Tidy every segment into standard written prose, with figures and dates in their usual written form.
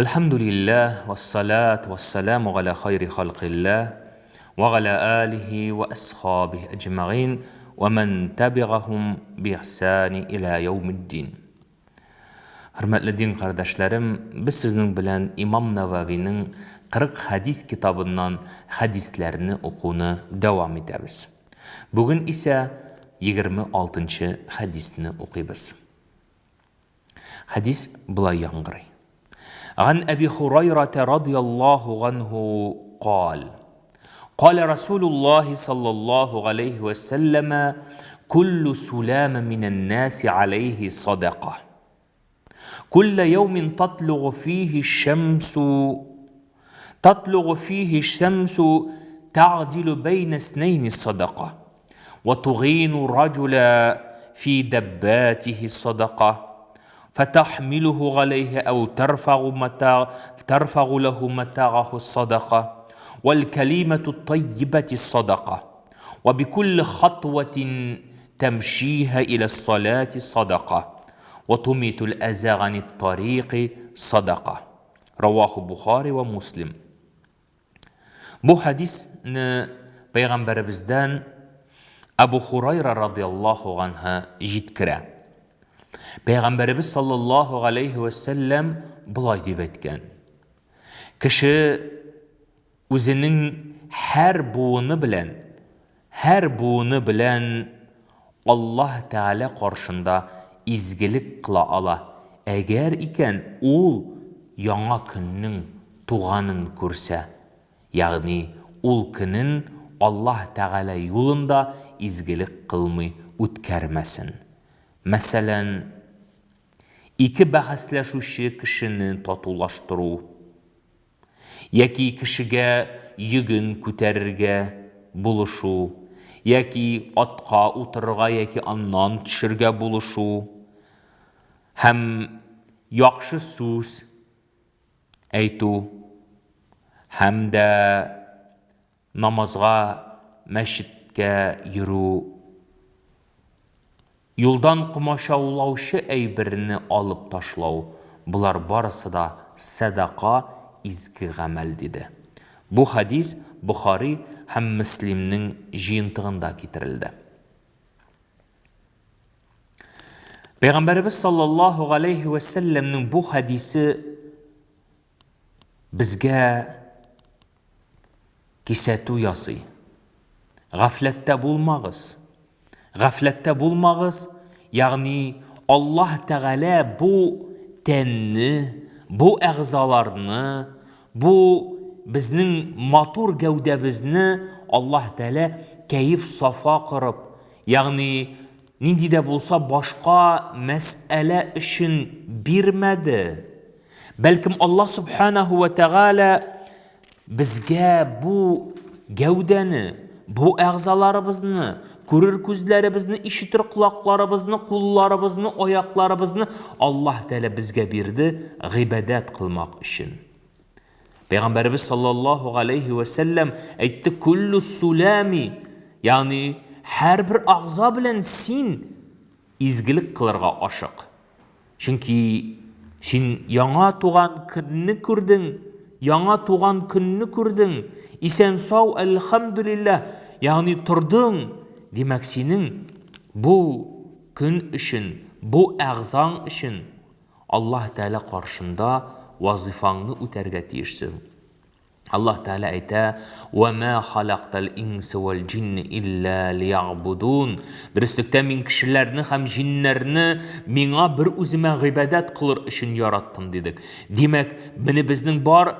Әлхәмдүлилләһ, вәссалату вәссәламу галә хайри халкилләһ, вә галә алихи вә әсхабиһи әҗмәгыйн, вә мән тәбигахум биихсани илә яумиддин. Хөрмәтле дин кардәшләрем, без сезнең белән Имам Нәвәвинең 40 хәдис китабыннан хәдисләрне укуны дәвам итәбез. Бүген исә 26 нчы хәдисне укыйбыз. Хәдис болай яңгырый. Ган Әби Хурайрата радияллаһу ганһу кал. Калә Расулуллаһи саллаллаһу галәйһи вә сәлләмә куллу сулама минән наси алейһи садака. Кулла яумин татлугу фихи шәмсу татлугу фихи шәмсу тәгъдилу бәйнә иснәйни садака. Вә тугыйну раҗуля фи дәббәтихи садака, фәтәхмилүһү галәйһи әү тәрфәгу мәтә тәрфәгу ләһү мәтәгаху садака, вәл кәлимәтү таййибәти садака, вә бикулли хатвәтин тәмшиһә илә ссаләти садака, вә тумитул әзә ганит тарикы садака. Раваху Бухари вә Муслим. Бу хәдисне пәйгамбәребездән Әбу Хурайра радиаллаһу ганһы җиткерә. Пәйгамбәребез саллаллаһу галәйһи вә сәлләм болай дип әйткән. Кеше үзенең һәр буыны белән, һәр буыны белән Аллаһ Тәгалә каршында изгелек кыла ала, әгәр икән ул яңа көннең туганын күрсә, ягъни ул көнен Аллаһ Тәгалә юлында изгелек кылмый үткәрмәсен. Мәсәлән, ике бәхәсләшүче кешене татулаштыру. Яки кешегә йөген күтәрергә булышу, яки атка утырырга яки аннан төшергә булышу һәм яхшы сүз әйтү һәм дә намазга мәчеткә йөрү, юлдан комачаулаучы әйберне алып ташлау, болар барысы да сәдака, изге гамәл, диде. Бу хәдис Бохари һәм Мөслимнең җыентыгында китерелде. Пәйгамбәребез саллаллаһу галәйһи вә сәлләмнең бу хәдисе безгә кисәтү ясый. Гафләттә булмагыз. Гафләттә булмагыз, ягъни Аллаһ Тәгалә бу тәнне, бу әгъзаларны, бу безнең матур гәүдәбезне Аллаһ Тәгалә кәеф-сафа корып, ягъни нинди дә булса башка мәсьәлә өчен бирмәде. Бәлкем Аллаһ Субханаһу ва Тәгалә безгә бу гәүдәне, бу әгъзаларыбызны, күрер күзләребезне, ишетер колакларыбызны, кулларыбызны, аякларыбызны Аллаһ Тәгалә безгә бирде гыйбадәт кылмак өчен. Пәйгамбәребез саллаллаһу галәйһи вә сәлләм әйтте, "Куллу сулами", ягъни һәрбер агъза белән син изгелек кылырга ашык. Чөнки син яңа туган көнне күрдең, яңа туган көнне күрдең, исән-сау, әлхәмдүлилләһ, ягъни тордың. Димәк, синең бу көн өчен, бу әгъзаң өчен Аллаһ Тәгалә каршында вазыйфаңны үтәргә тиешсең. Аллаһ Тәгалә әйтә: "Ва ма халактал инса вал җинна илля лиябудун". Дөреслектә мин кешеләрне һәм җиннәрне миңа бер үземә гыйбадәт кылыр өчен яраттым, дидек. Димәк, менә безнең бар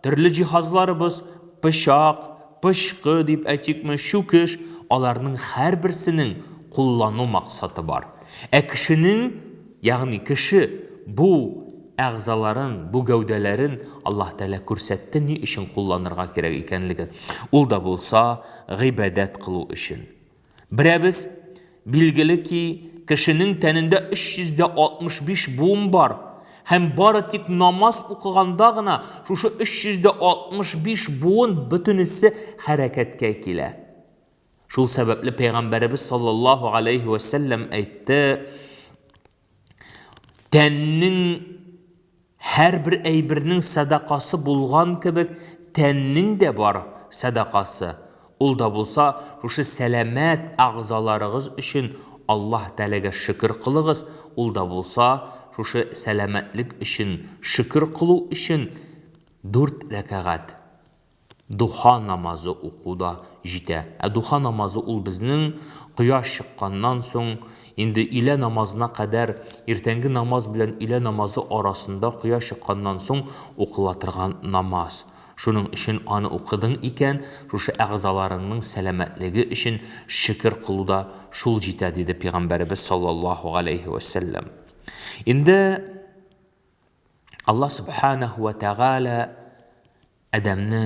төрле җиһазларыбыз, пычак, пычкы дип әйтикме, чүкеш, аларның һәрберсенең куллану максаты бар. Ә кешенең Ягъни кеше бу әгъзаларын, бу гәүдәләрен Аллаһ Тәгалә күрсәтте ни өчен кулланырга кирәк икәнлеген. Ул да булса гыйбадәт кылу өчен. Берәбез, билгеле ки, кешенең тәнендә 365 буын бар һәм бары тик намаз укыганда гына шушы 365 буын бөтенесе хәрәкәткә килә. Шул сәбәпле пәйгамбәребез саллаллаһу алейһи вә сәлләм әйтте, тәннең Һәрбер әйбернең сәдакасы булган кебек, тәннең дә бар сәдакасы. Ул да булса, шушы сәламәт әгъзаларыгыз өчен Аллаһ Тәгаләгә шөкер кылыгыз, ул да булса, шушы сәламәтлек өчен шөкер кылу өчен дүрт рәкәгать духа намазы уку да җитә. Ә духа намазы ул безнең кояш чыкканнан соң, инде өйлә намазына кадәр, иртәнге намаз белән өйлә намазы арасында кояш чыкканнан соң укыла торган намаз. Шуның өчен аны укыдың икән, шушы әгъзаларыңның сәламәтлеге өчен шөкер кылу да шул җитә, диде Пәйгамбәребез саллаллаһу галәйһи вә сәлләм. Инде Аллаһ субханаһу вә тәгалә Адәмне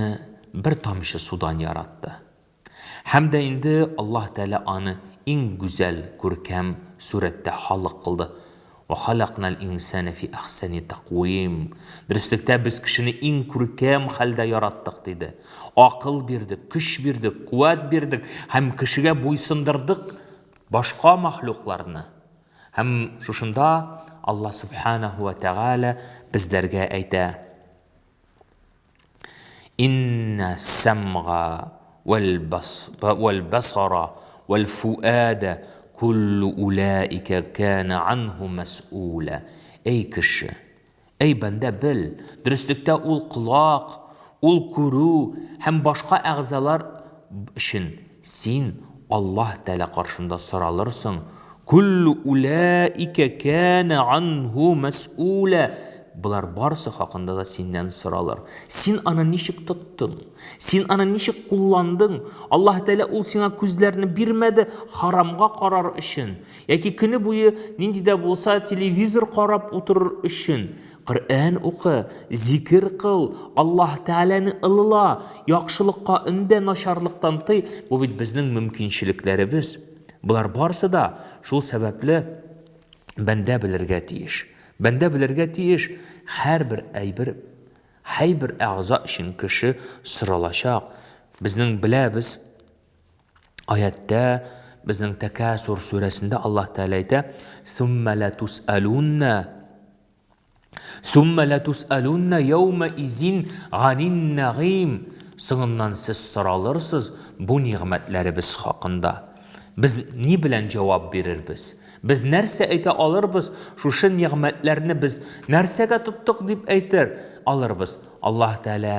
бер тамчы судан яратты. Һәм дә инде Аллаһ Тәгалә аны иң гүзәл, күркәм сурәттә халык кылды. Вә халакнал инсана фи әхсәни таквим. Дөреслектә без кешене иң күркәм хәлдә яраттык, диде. Акыл бирдек, көч бирдек, куәт бирдек һәм кешегә буйсындырдык башка махлукларны. Һәм шушында Аллаһ Субханаһу вә Тәгалә безләргә әйтә, Инна сәмга вәл-басара вәл-фуада куллу улаика кана анһу мәс'ула. Әй кеше, әй бәндә, бел, дөреслектә ул колак, ул күрү һәм башка әгъзалар өчен син Аллаһ Тәгалә каршында соралырсың, Күллү уләикә кәнә анһу мәсьүлә. Болар барысы хакында да синнән соралыр. Син аны ничек тоттың? Син аны ничек кулландың? Аллаһ Тәгалә ул сиңа күзләрне бирмәде харамга карар өчен, яки көне буе нинди дә булса телевизор карап утырыр өчен. Коръән укы, зикер кыл, Аллаһ Тәгаләне ылыла, яхшылыкка өндә, начарлыктан тый. Бу бит безнең мөмкинчелекләребез. Болар барысы да шул сәбәпле бәндә белергә тиеш. Бәндә белергә тиеш, һәрбер әйбер, һәйбер әгъза өчен кеше соралачак. Безнең беләбез, аятьтә, безнең Тәкәсур сүрәсендә Аллаһ Тәгалә әйтә, «Сумма ла тусалунна Сумма ләтусәлүннә яумә изин ганин нәгыйм. Соңыннан сез соралырсыз бу нигъмәтләребез хакында. Без ни белән җавап бирербез? Без нәрсә әйтә алырбыз, шушы нигъмәтләрне без нәрсәгә тоттык дип әйтер алырбыз? Аллаһ Тәгалә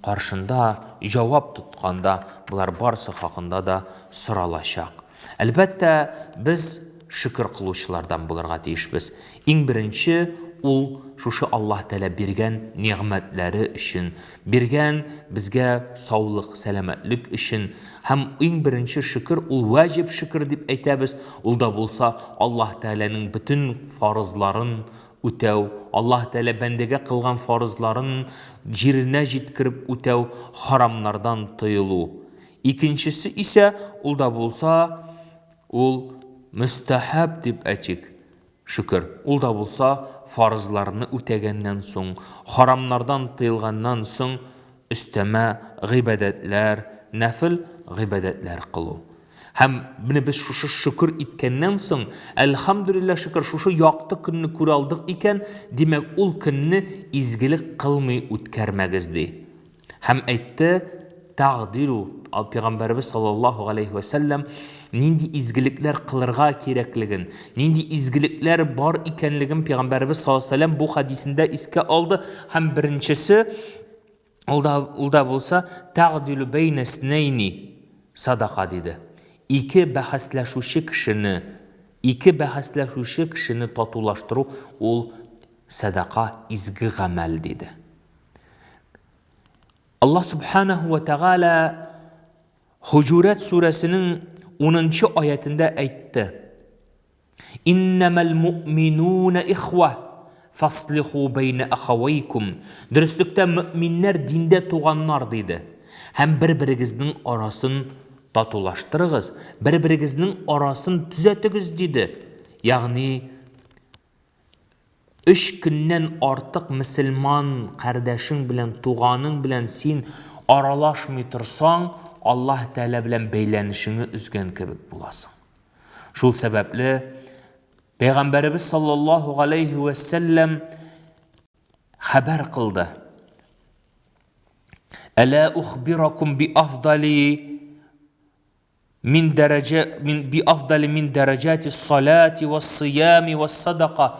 каршында җавап тотканда болар барысы хакында да соралачак. Әлбәттә, без шөкер кылучылардан булырга тиешбез. Иң беренче, ул шушы Аллаһ Тәгалә биргән нигъмәтләре өчен, биргән безгә саулык, сәламәтлек өчен һәм иң беренче шөкер ул вәҗиб шөкер дип әйтәбез, ул да булса Аллаһ Тәгаләнең бөтен фарызларын үтәү, Аллаһ Тәгалә бәндәгә кылган фарызларын җиренә җиткереп үтәү, харамнардан тыелу. Икенчесе исә, ул да булса, ул мөстәхәб дип әйтик, шөкер, ул да булса фарызларны үтәгәннән соң, харамнардан тыелганнан соң өстәмә гыйбадәтләр, нәфел гыйбадәтләр кылу. Һәм менә без шушы шөкер иткәннән соң, әлхәмдүлилләһ шөкер, шушы якты көнне күрә алдык икән, димәк, ул көнне изгелек кылмый үткәрмәгез, ди. Һәм әйтте, Тәгъдилу, Пәйгамбәребез саллаллаһу галәйһи вә сәлләм нинди изгелекләр кылырга кирәклеген, нинди изгелекләр бар икәнлеген Пәйгамбәребез саллаллаһу галәйһи вә сәлләм бу хәдисендә искә алды. Һәм беренчесе, ул да, ул да булса, тәгъдилу бәйнә снәйни садака диде. Ике бәхәсләшүче кешене, ике бәхәсләшүче кешене татулаштыру ул садака, изге гамәл диде. Аллаһ Субханаһу ва Тәгалә Хуҗурәт сүрәсенең 10 нчы аятендә әйтте. Иннәмәл муъминуна ихва, фаслиху бәйнә ахавайкум. Дөреслектә мөэминнәр диндә туганнар диде. Һәм бер-берегезнең арасын татулаштырыгыз, бер-берегезнең арасын төзәтегез диде. Ягъни Өч көннән артык мөселман кардәшең белән, туганың белән син аралашмый торсаң, Аллаһ Тәгалә белән бәйләнешеңне өзгән кебек буласың. Шул сәбәпле Пәйгамбәребез саллаллаһу галәйһи вә сәлләм хәбәр кылды. Әлә ухбиракум би афдали мин дәрәҗә мин би афдали мин дәрәҗәти салати ва сиями ва садака.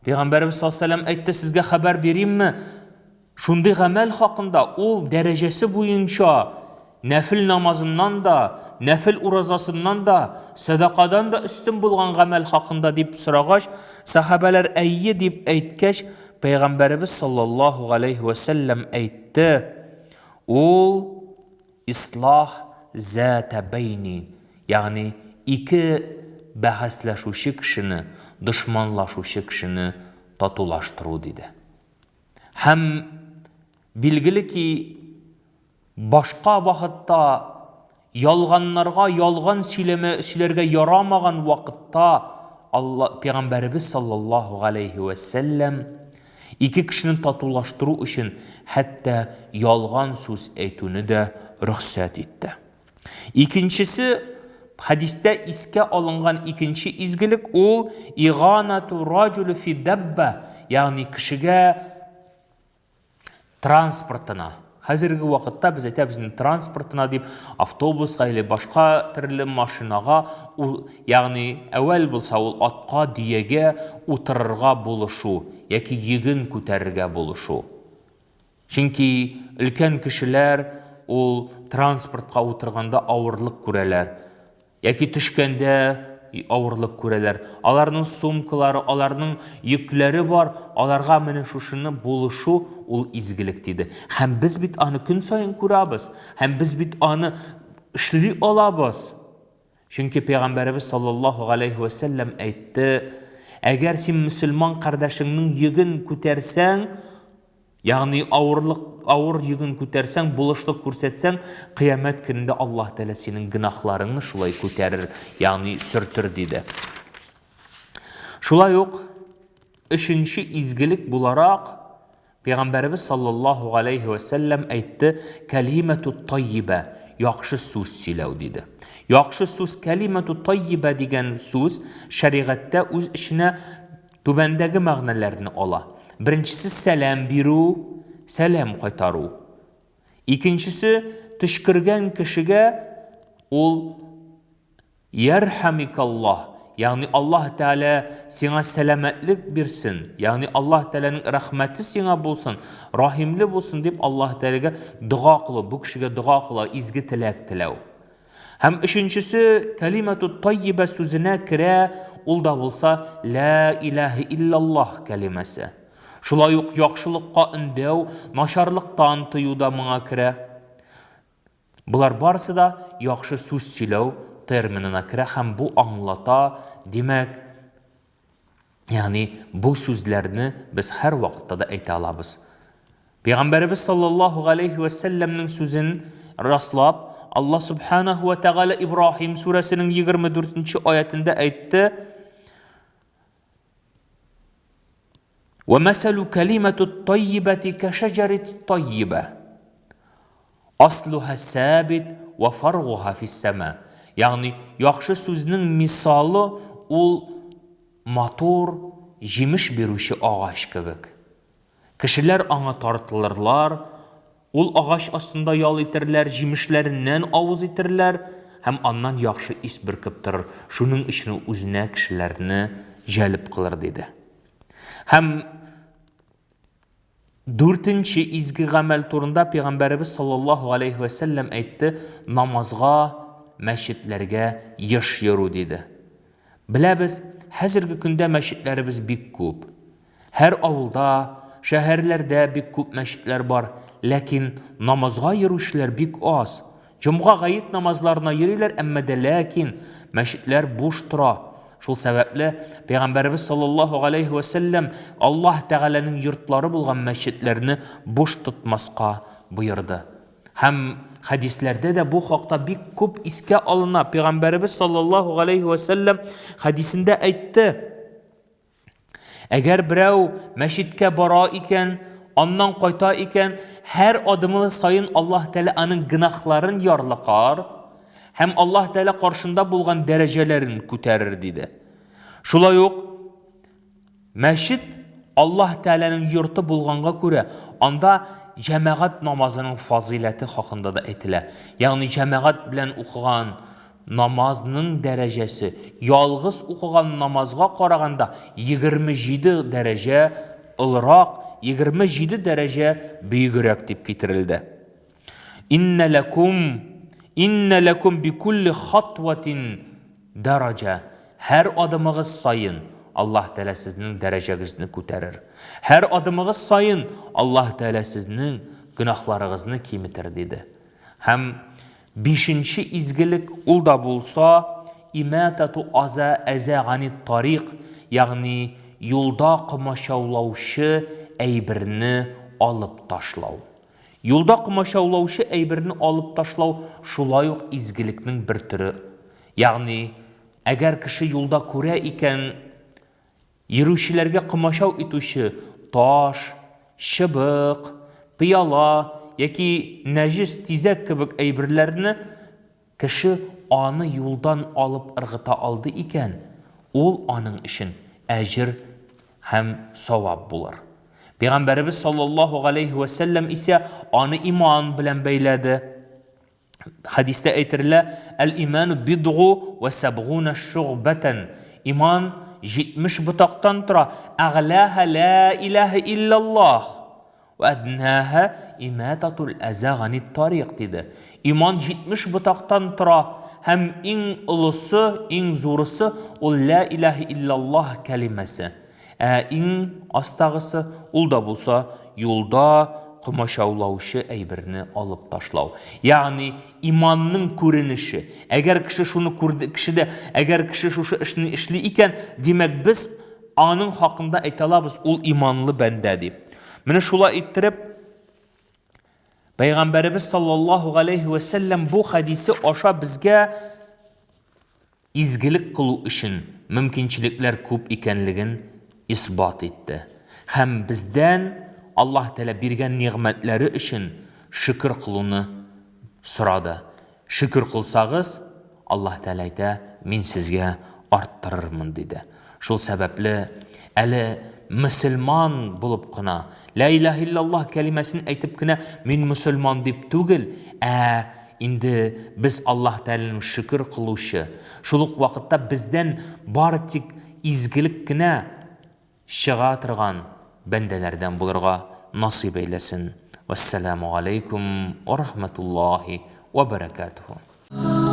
Пәйгамбәребез саллаллаһу алейһи әйтте, сезгә хәбәр биримме? Шундый гамәл хакында ул дәрәҗәсе буенча нәфел намазыннан да, нәфел уразасыннан да, сәдакадан да өстен булган гамәл хакында дип сорагач, сәхабәләр әйе дип әйткәч, Пәйгамбәребез саллаллаһу галәйһи вә сәлләм әйтте, ул ислах зәтә бәйни, ягъни ике бәхәсләшүче кешене, дошманлашучы кешене татулаштыру диде. Һәм билгеле ки, башка вакытта ялганнарга ялган сөйләмә сөйләргә ярамаган вакытта Алла пәйгамбәребез саллаллаһу галәйһи вә сәлләм ике кешене татулаштыру өчен хәтта ялган сүз әйтүне дә рөхсәт итте. Икенчесе, хәдистә искә алынган икенче изгелек ул иганату раҗулу фи дабба, ягъни кешегә транспортына. Хәзерге вакытта без әйтәбез инде транспортына дип, автобуска или башка төрле машинага, ул, ягъни әүвәл булса ул атка, дөягә утырырга булышу яки йөген күтәрергә булышу. Чөнки өлкән кешеләр ул транспортка утырганда авырлык күрәләр. Яки төшкәндә авырлык күрәләр. Аларның сумкалары, аларның йөкләре бар, аларга менә шушыны булышу ул изгелек диде. Һәм без бит аны көн саен күрәбез. Һәм без бит аны эшли алабыз. Чөнки пәйгамбәребез саллаллаһу галәйһи вә сәлләм әйтте, әгәр син мөселман кардәшеңнең йөген күтәрсәң, ягъни авырлык, авыр йөген күтәрсәң, булышлык күрсәтсәң, кыямәт көнендә Аллаһ Тәгалә синең гөнаһларыңны шулай күтәрер, ягъни сөртер, диде. Шулай ук өченче изгелек буларак Пәйгамбәребез саллаллаһу галәйһи вә сәлләм әйтте, кәлимәту таййибә, яхшы сүз сөйләү диде. Яхшы сүз кәлимәту таййибә дигән сүз шәригатьтә үз эченә түбәндәге мәгънәләрне ала. Беренчесе сәлам бирү, сәлам кайтару. Икенчесе төчкергән кешегә ул Ярхәмикаллаһ, ягъни Аллаһ Тәгалә сиңа сәламәтлек бирсен, ягъни Аллаһ Тәгаләнең рәхмәте сиңа булсын, рахимле булсын дип Аллаһ Тәгаләгә дога кылу, бу кешегә дога кылу, изге теләк теләү. Һәм өченчесе кәлимәту таййибә сүзенә керә, ул да булса ла илаһе иллаллаһ кәлимәсе. Шулай ук яхшылыкка өндәү, начарлыктан тыю да моңа керә. Болар барысы да яхшы сүз сөйләү терминына керә һәм бу аңлата, димәк, ягъни бу сүзләрне без һәрвакытта да әйтә алабыз. Пәйгамбәребез саллаллаһу галәйһи вә сәлләмнең сүзен раслап, Аллаһ субханаһу ва тәгалә Ибраһим сүрәсенең 24 нче аятендә әйтте: Вә мәсәлү кәлимәтү таййибәти кәшәҗәрит таййибә. Аслуһа сәбит вә фаргуһа фиссәмә. Ягъни, яхшы сүзнең мисалы ул матур җимеш бирүче агач кебек. Кешеләр аңа тартылырлар, ул агач астында ял итерләр, җимешләреннән авыз итерләр һәм аннан яхшы ис бөркеп торыр, шуның өчен ул үзенә кешеләрне җәлеп кылыр, диде. Һәм дүртенче изге гамәл турында Пәйгамбәребез саллаллаһу алейһи вә сәлләм әйтте, намазга, мәчетләргә еш йөрү, диде. Беләбез, хәзерге көндә мәчетләребез бик күп. Һәр авылда, шәһәрләрдә бик күп мәчетләр бар, ләкин намазга йөрүчеләр бик аз. Җомга гает намазларына йөриләр, әмма дә ләкин мәчетләр буш тора. Шул сәбәпле Пәйгамбәребез саллаллаһу галәйһи вә сәлләм Аллаһ Тәгаләнең йортлары булган мәчетләрне буш тотмаска боерды. Һәм хәдисләрдә дә бу хакта бик күп искә алына. Пәйгамбәребез саллаллаһу галәйһи вә сәлләм хәдисендә әйтте: Әгәр берәү мәчеткә бара икән, аннан кайта икән, һәр адымы саен Аллаһ Тәгалә аның гөнаһларын ярлыкар һәм Аллаһ Тәгалә каршында булган дәрәҗәләрен күтәрер, диде. Шулай ук мәчет Аллаһ Тәгаләнең йорты булганга күрә, анда җәмәгать намазының фазыйләте хакында да әйтелә. Ягъни җәмәгать белән укыган намазның дәрәҗәсе ялгыз укыган намазга караганда 27 дәрәҗә олырак, 27 дәрәҗә бөегрәк дип китерелде. Иннә ләкум иннә ләкум бикулли хатватин дәраҗә. Һәр адымыгыз саен Аллаһ Тәгалә сезнең дәрәҗәгезне күтәрер. Һәр адымыгыз саен Аллаһ Тәгалә сезнең гөнаһларыгызны киметер, диде. Һәм бишенче изгелек ул да булса иматату аза әзә ганит тарик, ягъни юлда комачаулаучы әйберне алып ташлау. Юлда комачаулаучы әйберне алып ташлау шулай ук изгелекнең бер төре. Ягъни, әгәр кеше юлда күрә икән, йөрүчеләргә комачау итүче таш, чыбык, пыяла яки нәҗес тизәк кебек әйберләрне, Кеше аны юлдан алып ыргыта алды икән, ул аның өчен әҗер һәм савап булыр. Пәйгамбәребез саллаллаһу галәйһи вә сәлләм исә аны иман белән бәйләде. Хәдистә әйтелә, Әл-иману бидгу вә сәбгуна шугбәтән. Иман 70 ботактан тора. Әгълаһа ла илаһа иллаллаһ. Вә әднәһә имататул әзә ганит тарик, диде. Иман 70 ботактан тора һәм иң олысы, иң зурысы ул лә иләһә иллаллаһ кәлимәсе. Ә иң астагысы, ул да булса юлда комачаулаучы әйберне алып ташлау. Ягъни иманның күренеше. Әгәр кеше шуны күрде, кешедә, әгәр кеше шушы эшне эшли икән, димәк без аның хакында әйтә алабыз, ул иманлы бәндә дип. Менә шулай иттереп, Пәйгамбәребез саллаллаһу галәйһи вә сәлләм бу хәдисе аша безгә изгелек кылу өчен мөмкинчелекләр күп икәнлеген исбат итте. Һәм бездән Аллаһ Тәгалә биргән нигъмәтләре өчен шөкер кылуны сорады. Шөкер кылсагыз, Аллаһ Тәгалә әйтә, мин сезгә арттырырмын, диде. Шул сәбәпле, әле мөселман булып кына, Лә илаһ иллаллаһ кәлимәсен әйтеп кенә мин мөселман дип түгел, ә инде без Аллаһ Тәгаләнең шөкер кылучы, шул ук вакытта бездән бары тик изгелек кенә чыга торган бәндәләрдән булырга насыйп әйләсен. Вәссәламү галәйкүм вә рахмәтуллаһи вә бәрәкәтүһү.